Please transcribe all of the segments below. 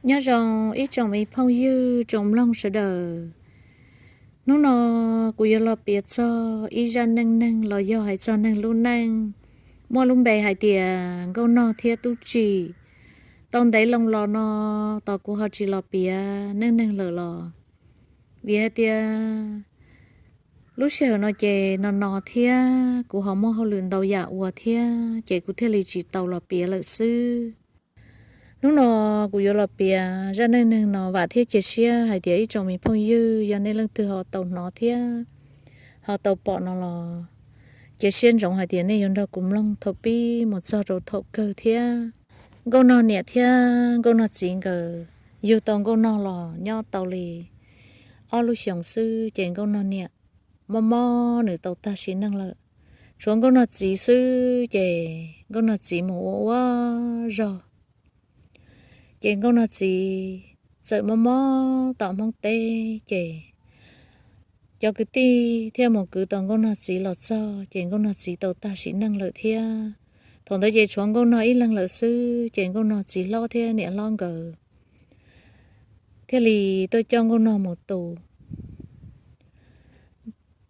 Nyob zoo ib tsoom me phooj ywg tsoom mloog sawv daws. Hnub no kuv yuav los piav txog ib zaj neej neeg los yog hais txog neeg lub neej muaj lub npe hais tias Nkauj Nog thiab Tub Tsim. Tau ntev loo los no tos kuv ho tsis los piav neej neeg lawm los vim hais tias lub sij hawm no ces no no thiab kuv ho muaj hauj lwm ntau yam ua thiab ces kuv thiaj li tsis tau los piav lawm xwb. Hnub no kuv yuav los piav zaj neej neeg no vam thiab cia siab hais tias ib tsoom me phooj ywg yog nej leej twg ho tau hnov thiab ho tau pom no los cia siab ntsoov hais tias nej yuav nrog kuv mloog thaum pib mus txog rau thaum kawg thiab. Nkauj Nog niam thiab Nkauj Nog txiv nkawd yug tau Nkauj Nog los nyob tau li ob lub xyoos xwb ces Nkauj Nog niam mob mob nws tau tag sim neej lawm. Tshuav Nkauj Nog txiv xwb ces Nkauj Nog txiv mus ua ua zog ces Nkauj Nog txiv txawm mob mob tom Hmoob teb ces cov kwv tij thiaj mus kwv tau Nkauj Nog txiv los txog ces Nkauj Nog txiv tau tag sim neej lawm thiab. Thaum ntawd ces tshuav Nkauj Nog ib leeg lawm xwb ces Nkauj Nog txiv hlob thiab niam hlob nkawd thiaj li tuaj coj Nkauj Nog mus tu.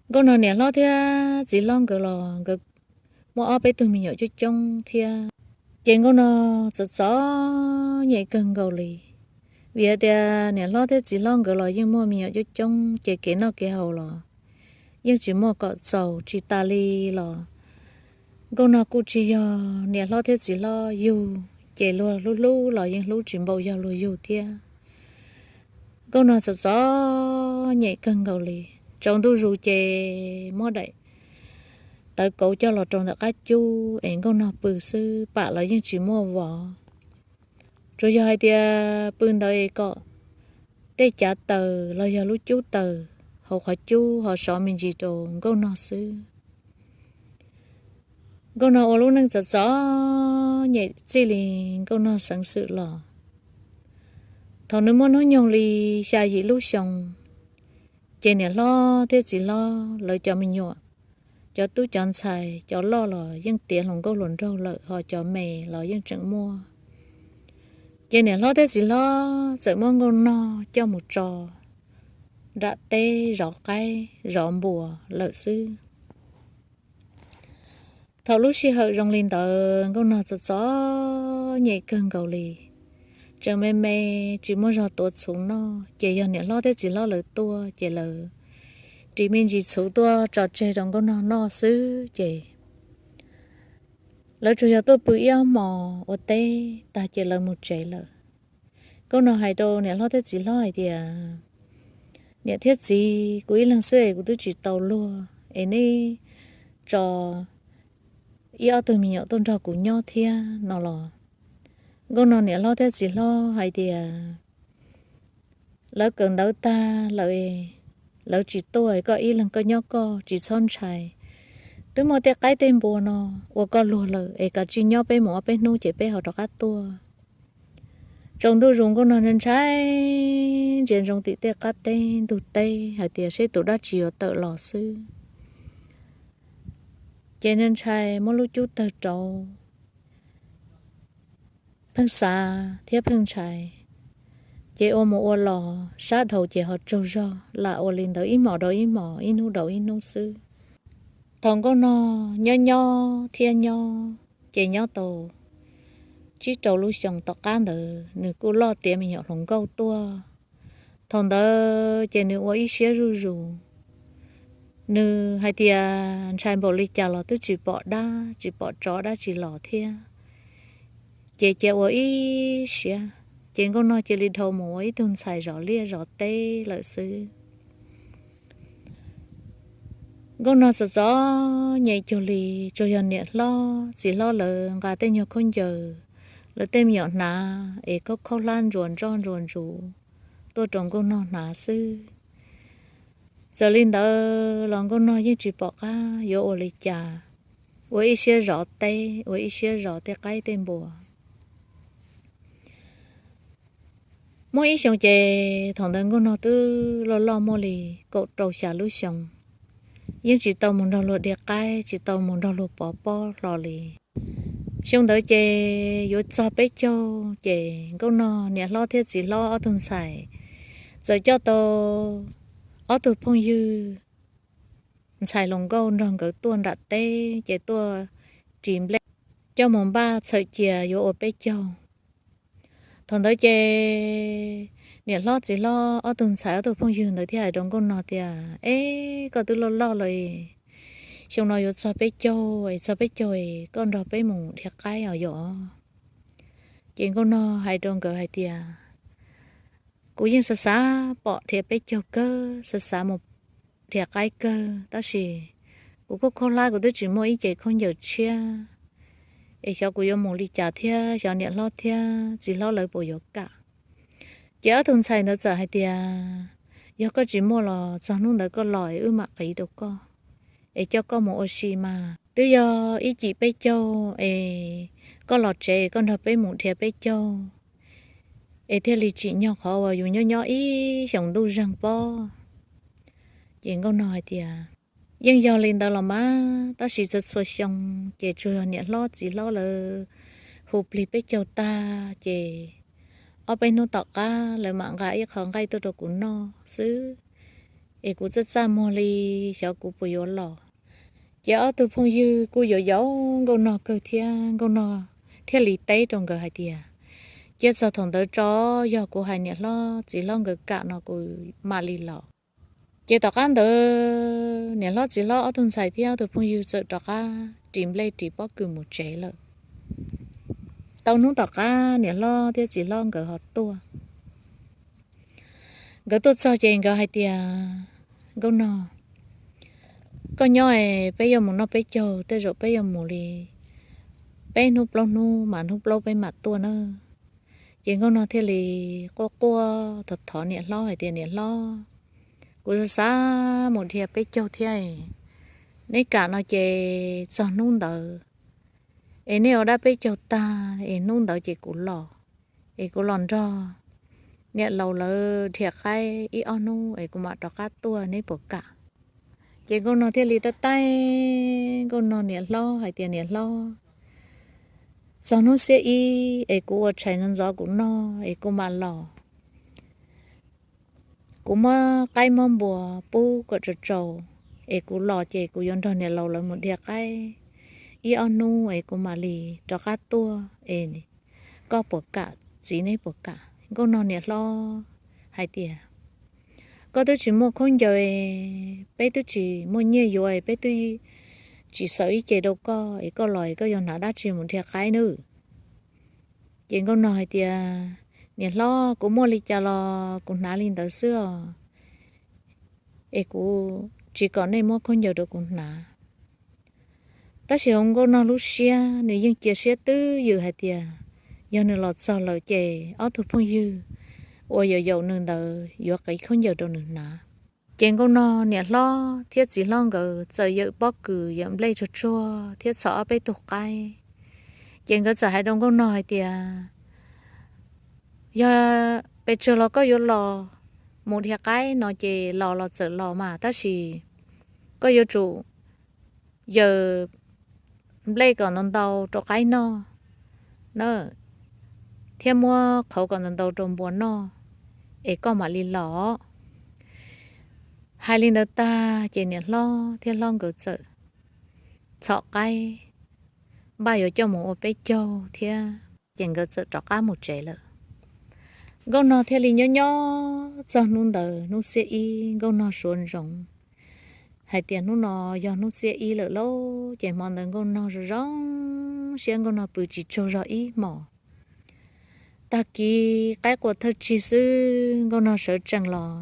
Nkauj Nog niam hlob thiab txiv hlob nkawd los nkawd muaj ob peb tug me nyuam coob coob thiab. Ces Nkauj Nog txom txom nyem kawg nkaus li, vim hais tias niam hlob thiab txiv hlob nkawd los yeej muaj me nyuam coob coob ces kev noj kev haus los yeej tsis muaj kom txaus, tsis tas li los Nkauj Nog kuj tsis yog niam hlob thiab txiv hlob yug, ces luag hlub hlub los yeej hlub tsis npaum yog luag yug thiab. Nkauj Nog txom txom nyem kawg nkaus li. Tsaus ntuj zus ces muab daim tawv kauv coj los rau ntawm qab cub es Nkauj Nog pw xwb, pam los yeej tsis muaj vov. Tsuas yog hais tias pw ntawd es kom tej cav taws los yog lub cub taws hauv qhov cub ho sov me ntsis rau Nkauj Nog xwb. Nkauj Nog ua lub neej txom txom nyem txij li Nkauj Nog xeev xwm los. Thaum nws muaj hnub nyoog li xya yim lub xyoo, ces niam hlob thiab txiv hlob lawv cov me nyuam, cov tub cov ntxhais cov loj los yeej tiav hluas nkauj hluas nraug lawm, ho cov me los yeej tseem muaj. Ces niam hlob thiab txiv hlob txawm muab Nkauj Nog coj mus tso nram teb zov qaib zov npua lawm xwb. Thaum lub sij hawm zoo li ntawd Nkauj Nog txom txom nyem kawg nkaus li, tseem me me tsis muaj zog tuav txhuv noj, ces yog niam hlob thiab txiv hlob lawv tuaj ces lawv ris me ntsis txhuv tuaj tso tseg rau Nkauj Nog noj xwb ces lawv tsuas yog tuaj pw ib ob hmos ua teb tag ces lawv mus tsev lawm. Nkauj Nog hais rau niam hlob thiab txiv hlob hais tias, niam thiab txiv, kuv ib leeg xwb es kuv twb tsis tau luag es neb tso ib ob tug me nyuam tuaj nrog kuv nyob thiab no los. Nkauj Nog niam hlob thiab txiv hlob hais tias, lawv kawm ntawv tag lawm, lawv tsis tuaj, koj ib leeg koj nyob koj tsis txhob ntshai. Twb muaj tej qaib tej npua no ua koj luag lawm es kav tsij nyob peb mus ob peb hnub ces peb ho rov qab tuaj. Tsaus ntuj zus Nkauj Nog ntshai ntshai ntsia ntsoov tim tej qab teb ntug teb hais tias seb tus dab tsi yuav tawm los xwb. Ces ntshai ntshai muab lub cub tawg rauv, pheej xav thiab pheej ntshai. Ces ua mus ua los sab dhau ces ho tsaug zog, lam ua li ntawd ib hmos dhau ib hmos, ib hnub dhau ib hnub xwb. Thaum Nkauj Nog nyob nyob thiab nyob, ces nyob tau tsib rau lub xyoo tom qab ntawd nws kuj loj tiav me nyuam hluas nkauj tuaj. Thaum ntawd ces nws ua ib siab zuj zus, nws hais tias ntshai npaum li cas los twb tsis pom dab tsis pom tsov dab tsi los thiab. Ces cia ua ib siab, ces Nkauj Nog cia li dhau mus ua ib tug ntxhais zov liaj zov teb lawm xwb. Nkauj Nog txom txom nyem cuag li, tsuas yog niam hlob txiv hlob lawv nqa tej nyuag khaub ncaws, lawv tej me nyuam hnav es khaub khaub hlab ntsuas ntsoj ntsuas ntsuv tuaj rau Nkauj Nog hnav xwb. Txawm li ntawd los Nkauj Nog yeej tsis pom qab yuav ua li cas, ua ib siab zov teb, ua ib siab zov tej qaib tej npua. Muaj ib xyoo ces thaum ntawd Nkauj Nog twb loj loj muaj li kaum rau xya lub xyoo, yeej tsis tau mus nrog luag dhia qaib, tsis tau mus nrog luag pov pob hlo li. Xyoo ntawd ces yuav txog peb caug ces Nkauj Nog niam hlob thiab txiv hlob ob tug ntxhais txawm coj tau ob tug phooj ywg ntxhais hluas nkauj nrog nkawd tuaj nram teb ces tuaj ris nplej coj mus npaj txhawm cia yuav ua peb caug. Thaum ntawd ces niam hlob txiv hlob ob tug ntxhais ob tug phooj ywg ntawd thiaj hais rau Nkauj Nog tias, Eb, koj twb loj loj lawm, xyoo no yuav txog peb caug es txog peb caug es koj nrog peb mus dhia qaib os yom? Ces Nkauj Nog hais rau nkawd hais tias, Kuv yeej xav xav pom dhia peb caug kawg, xav xav mus dhia qaib kawg, tab sis kuv kuj khaub hlab, kuv twb tsis muaj ib ce khaub ncaws tshiab, es xyov kuv yuav mus li cas thiab xyov niam hlob thiab txiv hlob lawv puas yuav kam. Ces ob tug ntxhais ntawd txawm hais tias, Yog koj tsis muaj los txog hnub ntawd koj los es wb mam qiv rau koj, es coj koj mus ua si mas twb yog ib cim peb caug es koj los tsev koj nrog peb mus dhia peb caug es thiaj li tsim nyog qhov uas yus nyob nyob ib xyoos ntuj zeeg pob. Ces Nkauj Nog hais tias, Yeej yog li ntawd los mas, tab sis txhua txhua xyoo ces tsuas yog niam hlob txiv hlob lawv hu plig peb caug tag ces ob peb hnub tom qab lawv mam nqa ib qho nqaij tuaj rau kuv noj xwb, es kuv txaj txaj muag li, xyov kuv puas yuav los. Ces ob tug phooj ywg kuj yuav yaum Nkauj Nog kawg thiab Nkauj Nog thiaj li teb rau nkawd hais tias, Cia txog thaum ntawd tso, yog kuv hais niam hlob txiv hlob nkawd kam no kuv mam li los. Ces tom qab ntawd niam hlob txiv hlob ob tug ntxhais thiab ob tug phooj ywg txawm rov qab ris nplej ris pob kws mus tsev lawm. Tau hnub tom qab niam hlob thiab txiv hlob nkawd ho tuaj. Nkawd tuaj txog ces nkawd hais tias, Nkauj Nog, koj nyob es peb yuav mus noj peb caug, tej zaum peb yuav mus li peb hnub plaub hnub mas hnub plaub peb mam tuaj na. Ces Nkauj Nog thiaj li quaj quaj thov thov niam hlob hais tias, Niam hlob, kuv xav xav mus dhia peb caug thiab, neb kam no ces txog hnub ntawd es nej ua dab peb caug tag es hnub ntawd ces kuv los, es kuv los nrog niam laus lawv dhia qaib ib ob hnub es kuv mam rov qab tuaj, neb puas kam? Ces Nkauj Nog thiaj li tab taij Nkauj Nog niam hlob hais tias, Niam hlob, txog hnub xiab ib es kuv ua tshais ntxov ntxov kuv noj es kuv mam los. Kuv muab qaib muab npua pub kom tsau tsau es kuv los ces kuv yuav nrog niam laus lawv mus dhia qaib ib ob hnub es kuv mam li rov qab tuaj es koj puas kam, txiv neb puas kam? Nkauj Nog niam hlob hais tias, Koj twb tsis muaj khaub ncaws, peb twb tsis muaj nyiaj yuav, peb twb tsis xaws ib ce rau koj, es koj los es koj yuav hnav dab tsi mus dhia qaib nawb? Ces Nkauj Nog hais tias, Niam hlob, kuv muaj li cas los kuv hnav li ntawd xwb os, es kuv tsis kom nej muab khaub ncaws rau kuv hnav. Tab sis hauv Nkauj Nog lub siab nws yeej cia siab twb ywm hais tias yog nws los txog lawm ces ob tug phooj ywg uas yaum yaum nws ntawd yuav qiv khaub ncaws rau nws hnav. Ces Nkauj Nog niam hlob thiab txiv hlob nkawd txawm yawm pob kws yawm nplej tsuag tsuag thiab txhom ob peb tug qaib. Ces nkawd txawm hais rau Nkauj Nog hais tias, Yog pes tsawg los koj yuav los mus dhia qaib no ces los los txawm los mas, tab sis koj yuav tsum yawm nplej kom ntau ntau rau qaib noj na, thiab muab qhauv kom ntau ntau rau npua noj, es koj mam li los. Hais li ntawd tag ces niam hlob thiab hlob nkawd txawm txhom qaib npaj yuav coj mus ua peb caug thiab, ces nkawd txawm rov qab mus tsev lawm. Nkauj Nog thiaj li nyob nyob txog hnub ntawd, hnub xiab ib Nkauj Nog suav ntsoov hais tias hnub no yog hnub xiab ib lawm lauj, ces hmo ntawd Nkauj Nog zoo zoo siab, Nkauj Nog pw tsis tsaug zog ib hmos. Tag kis qaib qua thawj tsig xwb, Nkauj Nog sawv tsees los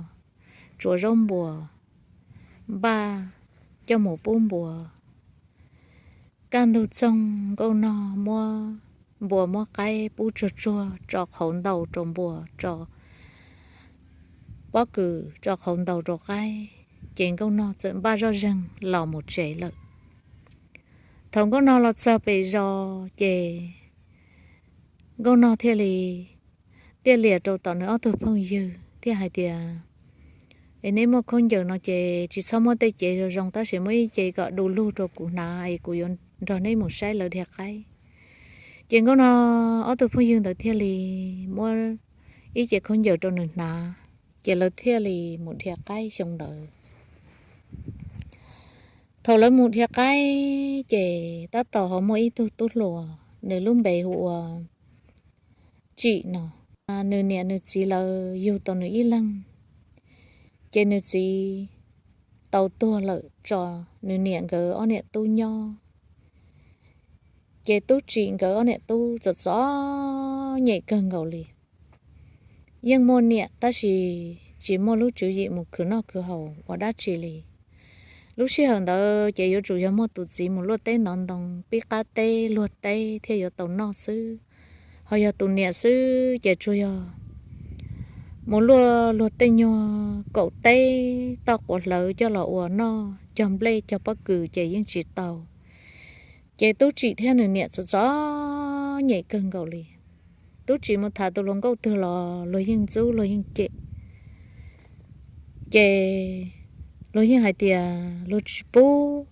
tsuav zaub npua npaj coj mus pub npua. Kaj ntug txoog Nkauj Nog muab npua muab qaib pub tsuag tsuag, tso qhauv ntau rau npua, tso pob kws, tso qhauv ntau rau qaib, ces Nkauj Nog txawm npaj zoj zeeg los mus tsev lawm. Thaum Nkauj Nog los txog pem zos ces Nkauj Nog thiaj li tiaj lias rau tom nws ob tug phooj ywg thiab hais tias, Es neb muaj khaub ncaws no ces tsis txhob muab tej cev zoo zoo, tab sis muab ib ce kom du lug rau kuv hnav es kuv yuav nrog neb mus saib lawv dhia qaib. Ces Nkauj Nog ob tug phooj ywg ntawd thiaj li muab ib ce khaub ncaws rau nws hnav, ces lawv thiaj li mus dhia qaib xyoo ntawd. Thaum lawv mus dhia qaib ces tab tom ho muaj ib tug tub hluas, nws lub npe hu ua Tsim no. Nws niam nws txiv lawv yug tau nws ib leeg, ces nws txiv tau tuag lawm tso nws niam nkawd ob niam tub nyob. Ces Tub Tsim nkawd ob niam tub txom txom nyem kawg nkaus li. Yeej muaj niam tab sis tsis muaj lub tswv yim mus khwv noj khwv haus ua dab tsi li. Lub sij hawm ntawd ces yuav tsum yog muaj tus txiv mus luaj teb ntov ntoo pib qab teb luag teb thiaj yuav tau noj xwb. Ho yog tus niam xwb ces tsuas yog mus luaj luag tej nyuag kaum teb toj quav hlawv coj los ua noj, cog nplej cog pob kws ces yeej tsis tau. Ces Tub Tsim thiab nws niam txom txom nyem kawg nkaus li. Tub Tsim mus tham tus hluas nkauj twg los luag yeej ntxub luag yeej cem. Ces luag yeej hais tias luag tsis pub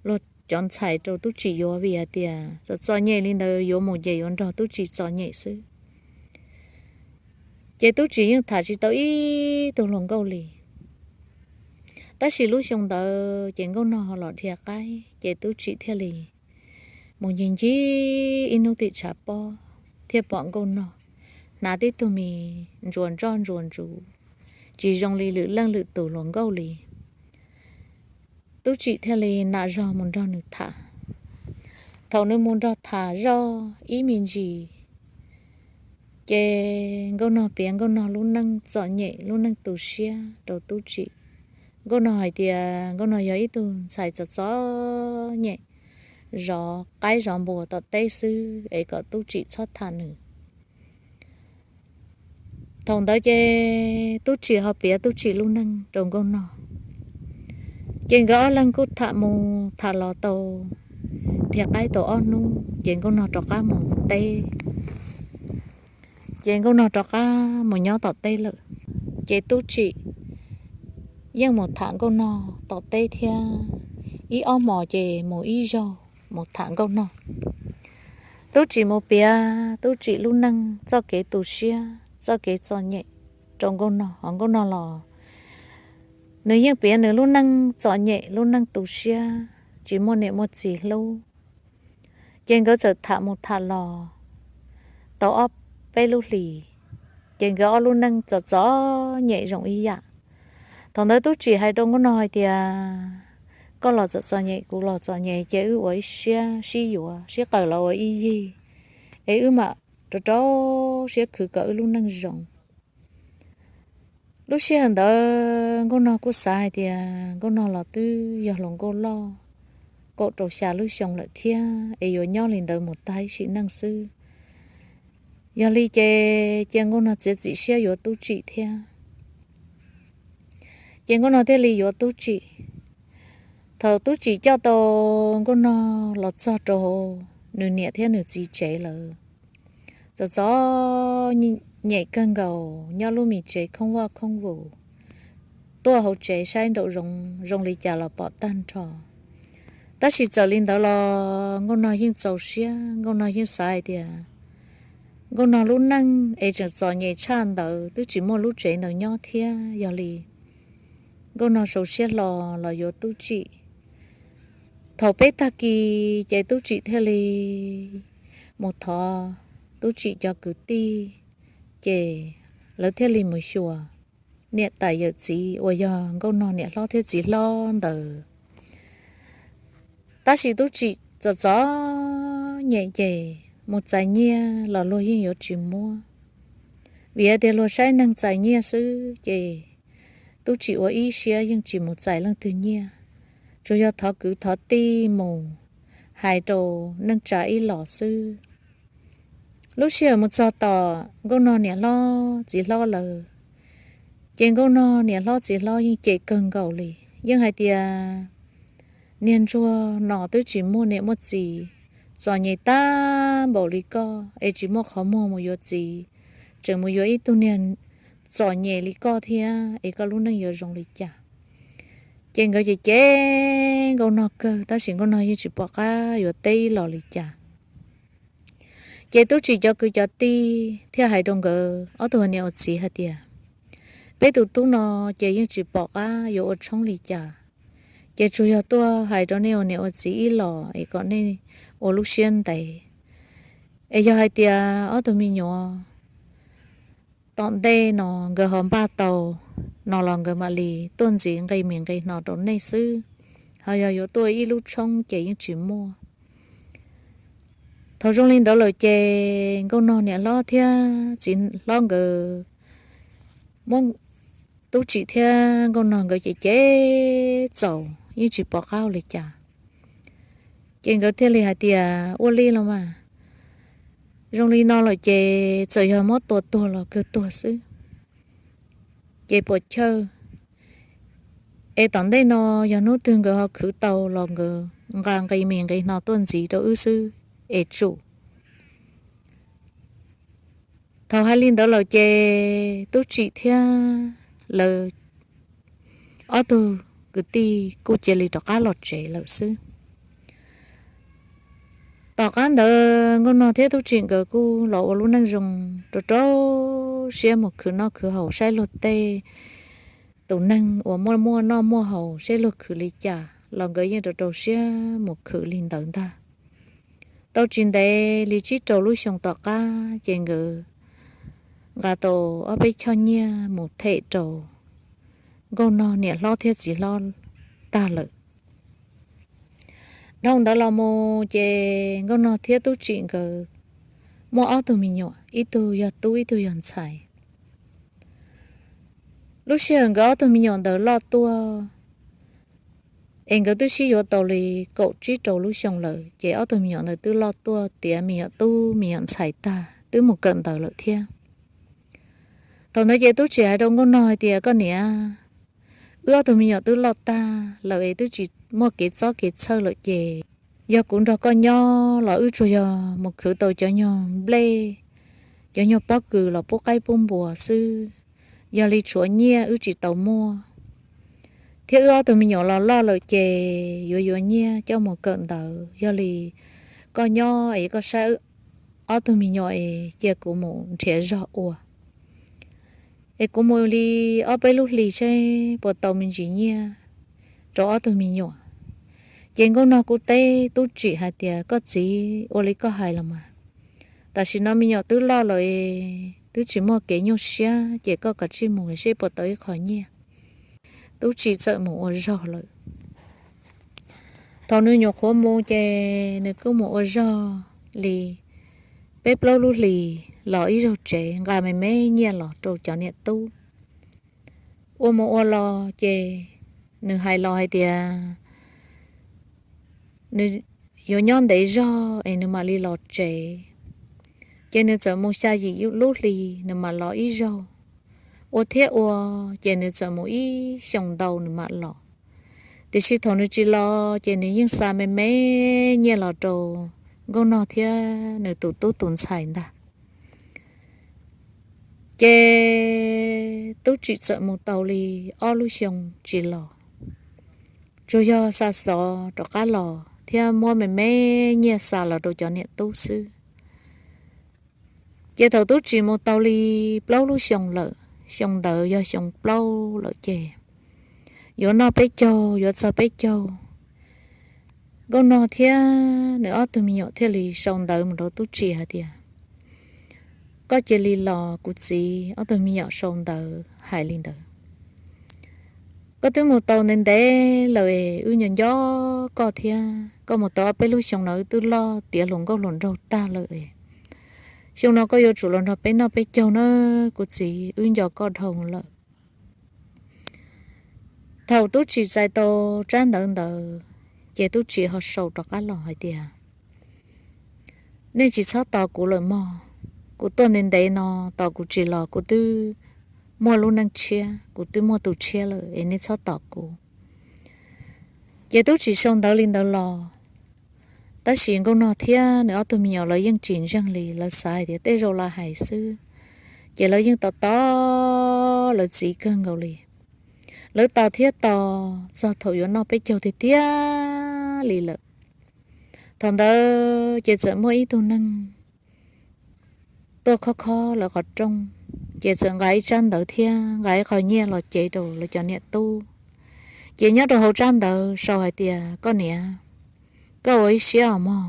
luag cov ntxhais rau Tub Tsim yuav vim hais tias txom txom nyem li ntawd yuav mus ces yuav nrog Tub Tsim txom nyem xwb. Ces Tub Tsim yeej tham tsis tau ib tug hluas nkauj li. Tab sis lub xyoo ntawd ces Nkauj Nog los dhia qaib ces Tub Tsim thiaj li mus ncig ncig ib hnub tim tshav pob thiaj pom Nkauj Nog hnav tib tug mis ntsuas ntsoj ntsuas ntsuv, tsis zoo li lwm leej lwm tus hluas nkauj li. Tub Tsim thiaj li nam zog mus nrog nws tham. Thaum nws mus nrog tham zoj ib me ntsis, ces Nkauj Nog piav Nkauj Nog lub neej txom nyem lub neej tu siab rau Tub Tsim. Nkauj Nog hais tias Nkauj Nog yog ib tug ntxhais txom txom nyem, zov qaib zov npua tom teb xwb es kom Tub Tsim txhob tham nws. Thaum ntawd ces Tub Tsim ho piav Tub Tsim lub neej rau Nkauj Nog. Ces nkawd ob leeg kuj tham mus tham los tau, dhia qaib tau ob hnub ces Nkauj Nog rov qab mus teb. Ces Nkauj Nog rov qab mus nyob tom teb lawm. Ces Tub Tsim yeej mus tham Nkauj Nog tom teb thiab, ib ob hmos ces mus ib zaug mus tham Nkauj Nog. Tub Tsim mus piav Tub Tsim lub neej txoj kev tu siab txoj kev txom nyem rau Nkauj Nog, ho Nkauj Nog los nws yeej piav nws lub neej txom nyem lub neej tu siab, tsis muaj niam muaj txiv hlub. Ces nkawd txawm tham mus tham los tau ob peb lub hlis, ces nkawd ob lub neej txom txom nyem zoo ib yam. Thaum ntawd Tub Tsim hais rau Nkauj Nog hais tias, koj los txom txom nyem kuv los txom nyem ces wb ua ib siab sib yuav sib qawm los ua ib yig, es wb mam rau rau siab khwv kom wb lub neej zoo. Lub sij hawm ntawd Nkauj Nog kuj xav hais tias Nkauj Nog los twb yog hluas nkauj loj kaum rau xya lub xyoo lawm thiab es yuav nyob li ntawd mus tag ib sim neej xwb. Yog li ces cia Nkauj Nog txiav txim siab yuav Tub Tsim thiab. Ces Nkauj Nog thiaj li yuav Tub Tsim. Thaum Tub Tsim coj tau Nkauj Nog los txog rau nws niam thiab nws txiv tsev lawm, txom txom nyem kawg nkaus, nyob lub me tsev khoob vaj khoob vus, tuaj hauv tsev saib nraum zoov zoo li cas los pom tag nrho. Tab sis txawm li ntawd los Nkauj Nog yeej txaus siab, Nkauj Nog yeej xav hais tias Nkauj Nog lub neej es tseem txom nyem tshaj ntawd twb tsis muaj lub tsev ntawd nyob thiab. Yog li Nkauj Nog sau siab hlo los yuav Tub Tsim. Thaum peb tag kis ces Tub Tsim thiaj li mus thov Tub Tsim cov kwv tij, ces lawv thiaj li mus xyuas niam tais yawm txiv uas yog Nkauj Nog niam hlob thiab txiv hlob ntawd. Tab sis Tub Tsim txom txom nyem ces mus txais nyiaj los luag yeej yuav tsis muab, vim tias luag saib neeg txais nyiaj xwb ces Tub Tsim ua ib siab yeej tsis mus txais leej twg nyiaj, tsuas yog thov kwv thov tij mus hais rau neej tsa ib los xwb. Lub sij hawm mus txog tom Nkauj Nog niam hlob txiv hlob lawm, ces Nkauj Nog niam hlob txiv hlob yeej cem kawg nkaus li, yeej hais tias, niag ntsuag no twb tsis muaj niam muaj txiv, txom nyem tag npaum li koj es tsis muaj qhov muag mus yuav txiv, tseem mus yuav ib tug niag txom nyem li koj thiab es koj lub neej yuav zoo li cas? Ces nkawd cem cem Nkauj Nog kawg tab sis Nkauj Nog yeej tsis pom qab yuav teb ib los li cas. Ces Tub Tsim cov kwv cov tij thiaj hais rau nkawd ob tug niam ua txiv hais tias, peb tus tub no ces yeej tsis pom qab yuav ua tshoob li cas, ces tsuas yog tuaj hais rau nej ua niam ua txiv ib los es kom nej ua lub siab ntev. Es yog hais tias ob tug me nyuam tom ntej no nkawd ho npaj tau no los nkawd mam li tuaj ntxiv nqi mis nqi hno rau nej xwb, ho yog yuav tuaj ib lub tshoob ces yeej tsis muaj. Thaum zoo li ntawd lawm ces Nkauj Nog niam hlob thiab txiv hlob nkawd muab Tub Tsim thiab Nkauj Nog nkawd ces cem txaus yeej tsis pom qab ua li cas. Ces nkawd thiaj li hais tias ua li los mas, zoo li no lawm ces txawm yog muab tua tuag los kawg tuag xwb, ces puas chawj. Es tom ntej no yog hnub twg nkawd ho khwv tau los nkawd nqa nqi mis nqi hno tuaj ntxiv rau wb xwb es tsum. Thaum hais li ntawd lawm ces Tub Tsim thiab lawv ob tug kwv tij kuj cia li rov qab los tsev lawm xwb. Tom qab ntawd Nkauj Nog thiab Tub Tsim nkawd kuj los ua lub neej zoo rau rau siab mus khwv noj khwv haus saib luag tej tus neeg uas muaj muaj noj muaj haus saib luag khwv li cas los nkawd yeej rau rau siab mus khwv li ntawd ntag. Tau tsis ntev li tsib rau lub xyoo tom qab ces nkawd nqa tau ob peb choj nyiaj mus them rau Nkauj Nog niam hlob thiab txiv hlob tag lawm. Dhau ntawd los mus ces Nkauj Nog thiab Tub Tsim nkawd muaj ob tug me nyuam, ib tug yog tub ib tug yog ntxhais. Lub sij hawm nkawd ob tug me nyuam ntawd loj tuaj, es nkawd twb sib yuav tau li kaum tsib rau lub xyoo lawm ces ob tug me nyuam ntawd twb loj tuaj tiav me nyuam tub me nyuam ntxhais tag twb mus kawm ntawv lawm thiab. Thaum ntawd ces Tub Tsim hais rau Nkauj Nog hais tias koj niam, wb ob tug me nyuam twb loj tag lawm es twb tsis muaj kev txob kev txhawj lawm ces yog kuv nrog koj nyob los wb tsuas yog mus khwv tau cov nyuag nplej, cov nyuag pob kws los pub qaib pub npua xwb, yog li tshuav nyiaj wb tsis tau muaj. Thiab wb ob tug me nyuam los loj lawm ces yuav yuav nyiaj coj mus kawm ntawv, yog li koj nyob es koj saib ob tug me nyuam es cia kuv mus nrhiav zog ua es kuv mus li ob peb lub hlis seb puas tau me ntsis nyiaj rau ob tug me nyuam. Ces Nkauj Nog kuj teb Tub Tsim hais tias koj txiv, ua li koj hais los mas, tam sim no me nyuam twb loj lawm es twb tsis muaj kev nyuaj siab ces koj kav tsij mus seb puas tau ib qho nyiaj. Tub Tsim txawm mus ua zog lawm. Thaum nws nyuam qhuav mus ces nws kuj mus ua zog li peb plaub lub hlis los ib zaug tsev nqa me me nyiaj los rau cov niam tub. Ua mus ua los ces nws hais los hais tias nws yuav nyob ntev zog es nws mam li los tsev. Ces nws txawm mus xya yim lub hli nws mam los ib zaug. Ua thiab ua, ces nws txawm mus ib xyoos ntau nws mam los. Tiam sis thaum nws tsis los ces nws yeej xa me me nyiaj los rau Nkauj Nog thiab nws tus tub tus ntxhais ntag. Ces Tub Tsim txawm mus tau li ob lub xyoo tsis los, tsuas yog xa xov rov qab los thiab muab me me nyiaj xa los rau cov niam tub xwb. Ces thaum Tub Tsim mus tau li plaub lub xyoo lawm, xyoo ntawd yog xyoo plaub lawm ces yuav noj peb caug yuav txog peb caug, Nkauj Nog thiab nws ob tug me nyuam thiaj li sau ntawv mus rau Tub Tsim hais tias, koj cia li los kuv txiv. Ob tug me nyuam sau ntawv hais li ntawd, koj twb mus tau ntev ntev lawm es wb nco nco koj thiab, koj mus tau ob peb lub xyoo no wb twb loj tiav hluas nkauj hluas nraug tag lawm es xyoo no koj yuav tsum los nrog peb noj peb caug na kuv txiv, wb nco koj dhau lawm. Thaum Tub Tsim txais tau tsab ntawv ntawd, ces Tub Tsim ho sau rov qab los hais tias, nej tsis txhob tos kuv lawm mog, kuv tuaj ntev ntev no tos kuv tsis los kuv twb muaj lub neej tshiab, kuv twb muaj tus tshiab lawm es nej txhob tos kuv. Ces Tub Tsim sau ntawv li ntawd los, tab sis Nkauj Nog thiab nws ob tug me nyuam lawv yeej tsis ntseeg li, lawv xav hais tias tej zaum lawv hais xwb, ces lawv yeej tos tos lawv txiv kawg nkaus li. Lawv tos thiab tos txog thaum yuav noj peb caug tiag tiag li lawm. Thaum ntawd ces txawm muaj ib tug neeg tuaj khob khob lawv qhov rooj, ces txawm nqa ib tsab ntawv thiab nqa ib qho nyiaj los cev rau lawv cov niam tub. Ces nyob rau hauv tsab ntawv sau hais tias, koj niam, koj ua ib siab os mog,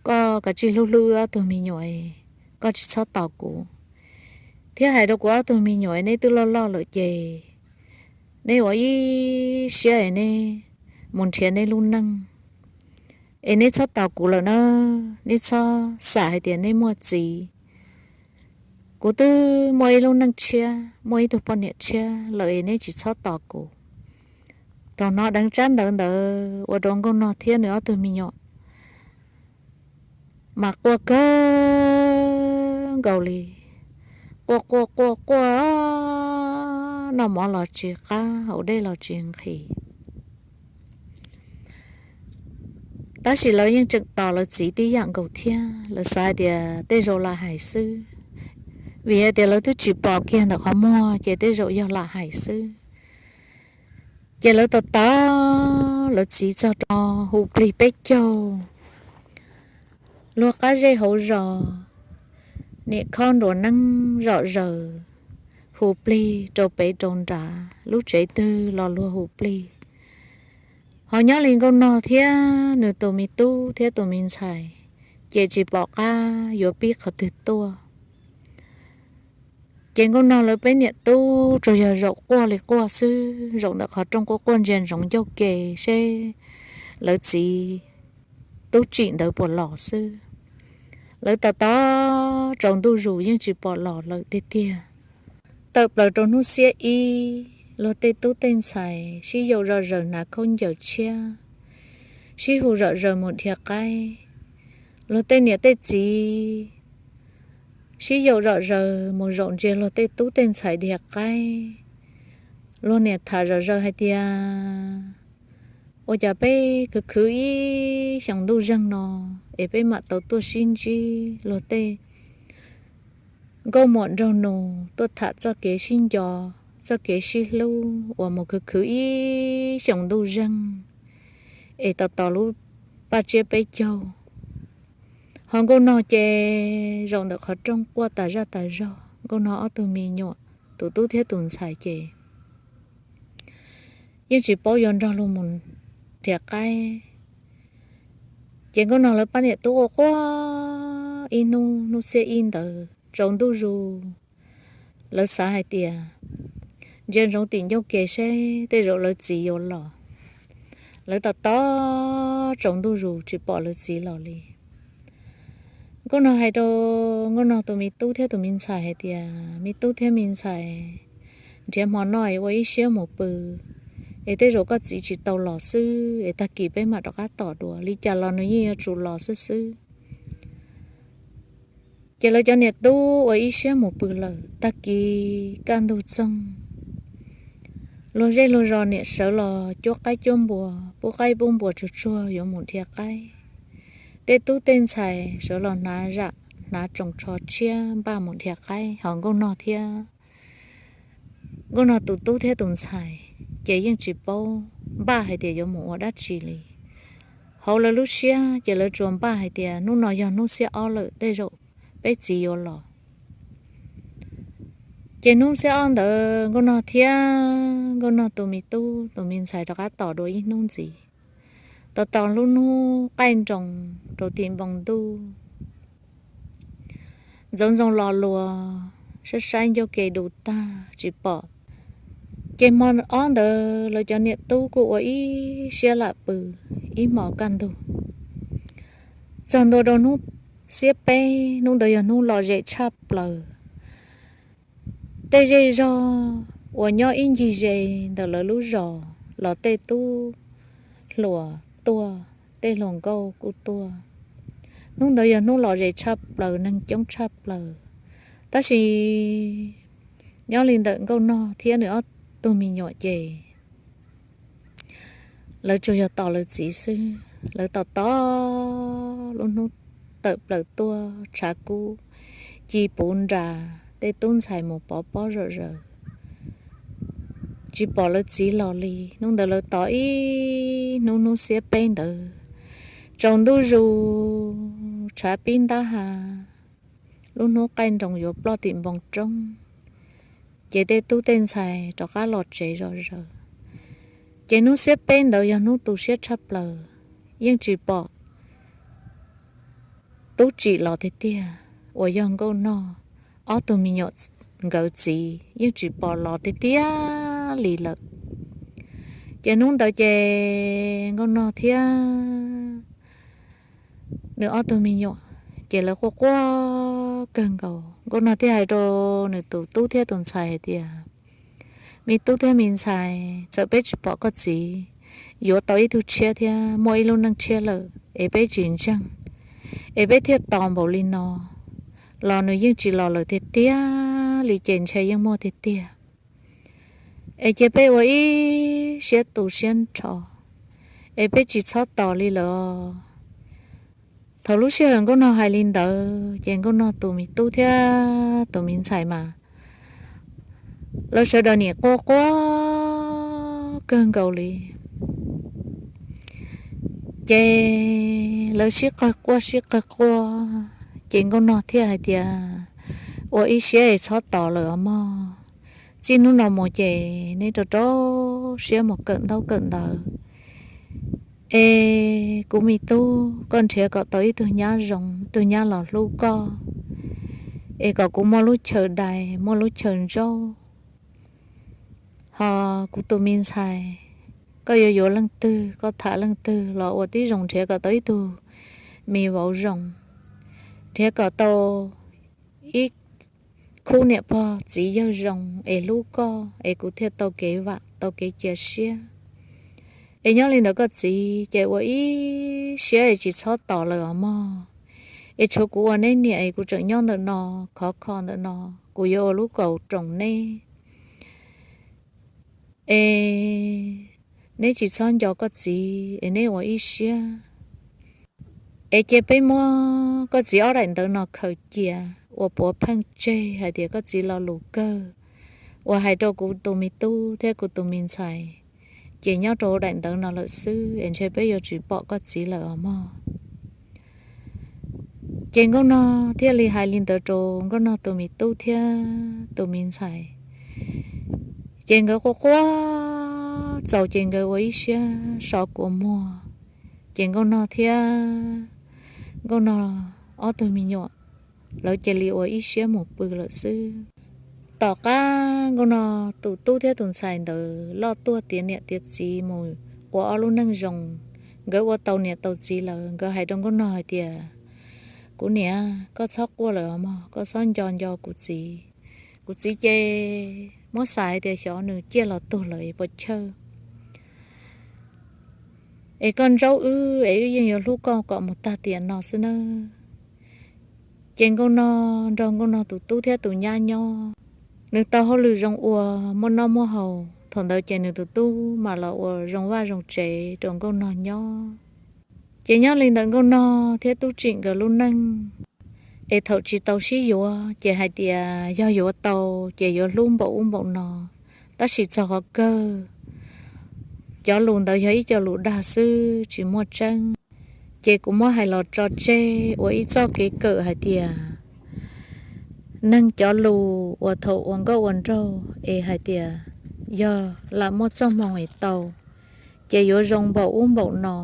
koj kav tsij hlub hlub wb ob tug me nyuam, koj tsis txhob tos kuv, thiab hais rau kuv ob tug me nyuam neb twb loj loj lawm ces neb ua ib siab es neb mus nrhiav neb lub neej, es neb txhob tos kuv lawm na, neb txhob xam hais tias neb muaj txiv. Kuv twb muaj ib lub neej tshiab, muaj ib tug poj niam tshiab lawm es neb tsis txhob tos kuv. Thaum hnov dheev tsab ntawv ntawd ua rau Nkauj Nog thiab nws ob tug me nyuam mas quaj kawg nkaus li, quaj quaj quaj quaj, noj mov los tsis qab, haus dej los tsis nqhis. Tab sis lawv yeej tseem tos lawv txiv tib yam nkaus thiab, lawv xav hais tias tej zaum lam hais xwb, vim hais tias lawv twb tsis pom kiag ntawm qhov muag ces tej zaum yog lam hais xwb. Ces lawv tos tos lawv txiv txog rau hu plig peb caug, luag qab zej hauv zos, niam khob nruas neeb zom zaws, hu plig rau pem rau nrad, lub tsev twg los luag hu plig. Ho nyob li Nkauj Nog thiab nws tus me tub thiab tus me ntxhais, ces tsis pom qab yuav pib qhov twg tuaj. Ces Nkauj Nog lawv peb niam tub tsuas yog zaum quaj li quaj xwb, zaum ntawm qhov rooj quaj quaj ntsia ntsoov ncauj ke seb lawv txiv tub tsim ntawd puas los xwb. Lawv tos tos tsaus ntuj zus yeej tsis pom los lawm tiag tiag. Tawm plaws rau hnub xiab ib, luag tej tub tej ntxhais sib yaum zom zaws hnav khaub ncaws tshiab, sib hu zom zaws mus dhia qaib. Luag tej niam tej txiv sib yaum zom zaws mus zaum ntsia luag tej tub tej ntxhais dhia qaib. Luag niam tham zom zaws hais tias, ua cas peb khwv khwv ib xyoos ntuj zeeg no es peb mam tau tuaj sib ntsib luag tej nkauj muam nraug nus tuaj tham txoj kev sib nco, txoj kev sib hlub uas mus khwv khwv ib xyoos ntuj zeeg es tos tos lub paj tsiab peb caug. Ho Nkauj Nog ces zaum ntawm qhov rooj quaj tas zaj tas zog, Nkauj Nog ob tug me nyuam, tus tub thiab tus ntxhais ces yeej tsis paub yuav nrog luag mus dhia qaib. Ces Nkauj Nog lawv pab niam tub ua quaj ib hnub, hnub xiab ib ntawd tsaus ntuj zus, lawv xav hais tias ntsia ntsoov tim ncauj ke seb tej zaum lawv txiv yuav los. Lawv tos tos tsaus ntuj zus tsis pom lawv txiv los li. Nkauj Nog hais rau Nkauj Nog tus me tub thiab tus me ntxhais hais tias, me tub thiab me ntxhais, nrhiav hmo no es ua ib siab mus pw, es tej zaum koj txiv tsis tau los xwb es tag kis peb mam rov qab tom dua, li cas los nws yeej yuav tsum los xwb xwb. Ces lawv cov niam tub ua ib siab mus pw lawm. Tag kis kaj ntug txoog, luag zej luag zos niam sawv los cuab qaib cuab npua, pub qaib pub npua tsuag tsuag yuav mus dhia qaib. Tej tub tej ntxhais sawv los hnav zam hnav tsoos tsho tshiab npaj mus dhia qaib, ho Nkauj Nog thiab Nkauj Nog tus tub thiab tus ntxhais ces yeej tsis paub npaj hais tias yuav mus ua dab tsi li. Hauv lawv lub siab ces lawv tsuas npaj hais tias hnub no yog hnub xiab ob lawm, tej zaum peb txiv yuav los. Ces hnub xiab ob ntawd Nkauj Nog thiab Nkauj Nog tus me tub tus me ntxhais rov qab tos dua ib hnub ntxiv. Tos tos lub hnub qaij nroos rau tim npoo ntuj, ntxoov ntxoo los luas, saib saib ncauj ke du tag tsis pom. Ces hmo ob ntawd lawv cov niam tub kuj ua ib siab lam pw ib hmos kaj ntug. Txog ntua rau hnub xiab peb, hnub ntawd yog hnub lom zem tshaj plaws. Tej zej zog uas nyob ib ncig ze ntawm lawv lub zos los tej tub hluas tuaj, tej hluas nkauj kuj tuaj. Hnub ntawd yog hnub lom zem tshaj plaws, neeg coob tshaj plaws. Tab sis nyob li ntawm Nkauj Nog thiab nws ob tug me nyuam ces lawv tsuas yog tos lawv txiv xwb. Lawv tos tos lub hnub tawm plaws tuaj, tshav kub ci puv nras, tej tub ntxhais mus pov pob zom zaws, tsis pom lawv txiv los li. Hnub ntawd lawv tos ib hnub, hnub xiab peb ntawd, tsaus ntuj zus, tshav pib ntab ha, lub hnub qaij nroos yuav ploj tim npoo roob, ces tej tub tej ntxhais rov qab los tsev zom zaws. Ces hnub xiab peb ntawd yog hnub tu siab tshaj plaws, yeej tsis pom tub tsim los tiag tiag, uas yog Nkauj Nog ob tug me nyuam nkawd txiv yeej tsis pom los tiag tiag li lawm. Ces hnub ntawd ces Nkauj Nog thiab nws ob tug me nyuam, ces lawv quaj quaj kawg nkaus. Nkauj Nog thiaj hais rau nws tus tub thiab tus ntxhais hais tias, me tub thiab me ntxhais, txawm peb tsis pom koj txiv yuav tau ib tug tshiab thiab muaj ib lub neej tshiab lawm es peb tsis ntseeg, es peb thiaj tos npaum li no los nws yeej tsis los lawm tiag tiag li, ces ntshe yeej muaj tiag tiag. Es cia peb ua ib siab tu siab nrho, es peb tsis txhob tos li lawm. Thaum lub sij hawm Nkauj Nog hais li ntawd ces Nkauj Nog tus me tub thiab tus me ntxhais mas lawv sawv daws nim quaj quaj kawg nkaus li. Ces lawv sib qawg quaj sib qawg quaj, ces Nkauj Nog thiaj hais tias, ua ib siab es txhob tos lawm os mog. Txij hnub no mus ces neb rau rau siab mus kawm ntaub kawm ntawv, es kuv me tub, koj nrhiav kom tau ib tug nyab zoo, ib tug nyab los hlub koj, es kom kuv muaj lub chaw dais, muaj lub chaw ntsaub. Ho kuv tus me ntxhais, koj yuav yuav leej twg, koj tham leej twg los ua tib zoo nrhiav kom tau ib tug me vauv zoo, nrhiav kom tau ib khub niam pog txiv yawg zoo es hlub koj, es kuv thiaj tau kev vam tau kev cia siab. Es nyob li ntawd koj txiv, ces ua ib siab es tsis txhob tos lawm os mog. Es tshuav kuv ua neb niam es kuv tseem nyob ntawm no, khov kho ntawm no, kuv yuav ua lub kaus roos neb. Es neb tsis txhob nco koj txiv es neb ua ib siab. Es cia peb muab koj txiv ob daim ntawv no khaws cia ua puav pheej tseg hais tias koj txiv lo lus kawg uas hais rau kuv tus me tub thiab kuv tus me ntxhais, ces nyob rau daim ntawv no lawm xwb es ntshe peb yuav tsis pom koj txiv lawm os mog. Ces Nkauj Nog thiaj li hais li ntawd rau Nkauj Nog tus me tub thiab tus me ntxhais. Ces nkawd quaj quaj txaus ces nkawd ua ib siab so kua muag. Ces Nkauj Nog thiab Nkauj Nog ob tug me nyuam, lawv cia li ua ib siab mus pw lawm xwb. Tom qab Nkauj Nog tus tub thiab tus ntxhais ntawd loj tuaj tiav niam tiav txiv mus ua ob lub neej zoo, nkawd ua tau niam tau txiv lawm, nkawd hais rau Nkauj Nog hais tias, kuv niam, koj txhob quaj lawm os mog, koj txhob nco nco kuv txiv. Kuv txiv ces muab xav hais tias xyov nws ciaj los tuag lawm es puas chawj. Es koj ntsaub wb es wb yeej yuav hlub koj kom mus tag tiam no xwb nawb. Ces Nkauj Nog nrog Nkauj Nog tus tub thiab tus nyab nyob, nws tau hauj lwm zoo ua, muaj noj muaj haus. Thaum ntawd ces nws tus tub mam los ua zoo vaj zoo tsev rau Nkauj Nog nyob. Ces nyob li ntawd Nkauj Nog thiab Tub Tsim nkawd lub neej es thaum tsis tau sib yuav ces hais tias yog yuav tau ces yuav hlub npaum ub npaum no, tab sis txog qhov kawg cov lus ntawd yog ib co lus dag xwb tsis muaj tseeb. Ces kuv muab hais los tso tseg ua ib txoj kev kawm hais tias neeg cov lus uas thaum ua nkauj ua nraug es hais tias yog lam muaj txoj hmoo es tau ces yuav zoo npaum ub npaum no,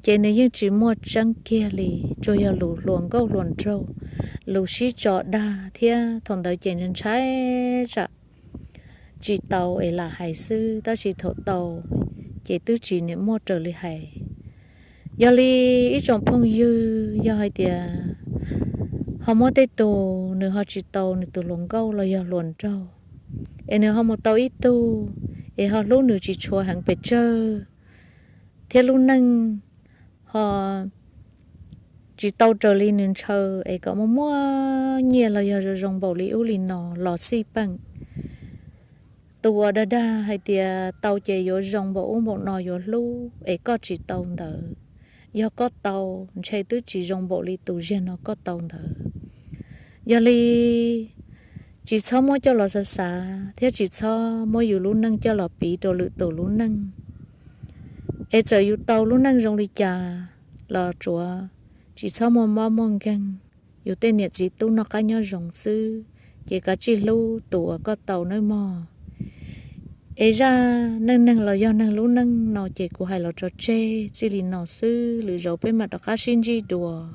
ces nws yeej tsis muaj tseeb kiag li, tsuas yog lus hluas nkauj hluas nraug, lus sib tso dag thiab thaum ntawd ces ntshai tsam tsis tau es lam hais xwb, tab sis thaum tau ces twb tsis niam muaj raws li hais. Yog li ib tsoom phooj ywg, yog hais tias ho muaj tej tus nws ho tsis tau nws tus hluas nkauj los yog hluas nraug, es nws ho mus tau ib tug es ho hlub nws tsis tshua heev pes tsawg thiab lub neej ho tsis tau raws li nws ntshaw es kom muaj muaj nyiaj los yog zoo zoo npaum li ub li no los xij peem. Tus uas dag dag hais tias tau ces yuav zoo npaum ub npaum no yuav hlub es koj tsis tau ntawd, yog koj tau ntshe twb tsis zoo npaum li tus ziag no koj tau ntawd. Yog li tsis txhob muab coj los xav xav thiab tsis txhob muab yus lub neej coj los piv rau lwm tus lub neej. Es txawm yus tau lub neej zoo li cas los tsuav tsis txhob muaj mob muaj nkeeg, yus tej niam txiv tub noj qab nyob zoo xwb, ces kav tsij hlub tus uas koj tau nawb mog. Es zaj neej neeg los yog neeg lub neej no ces kuv hais los tso tseg txij li no xwb, lwm zaus peb mam rov qab sib ntsib dua.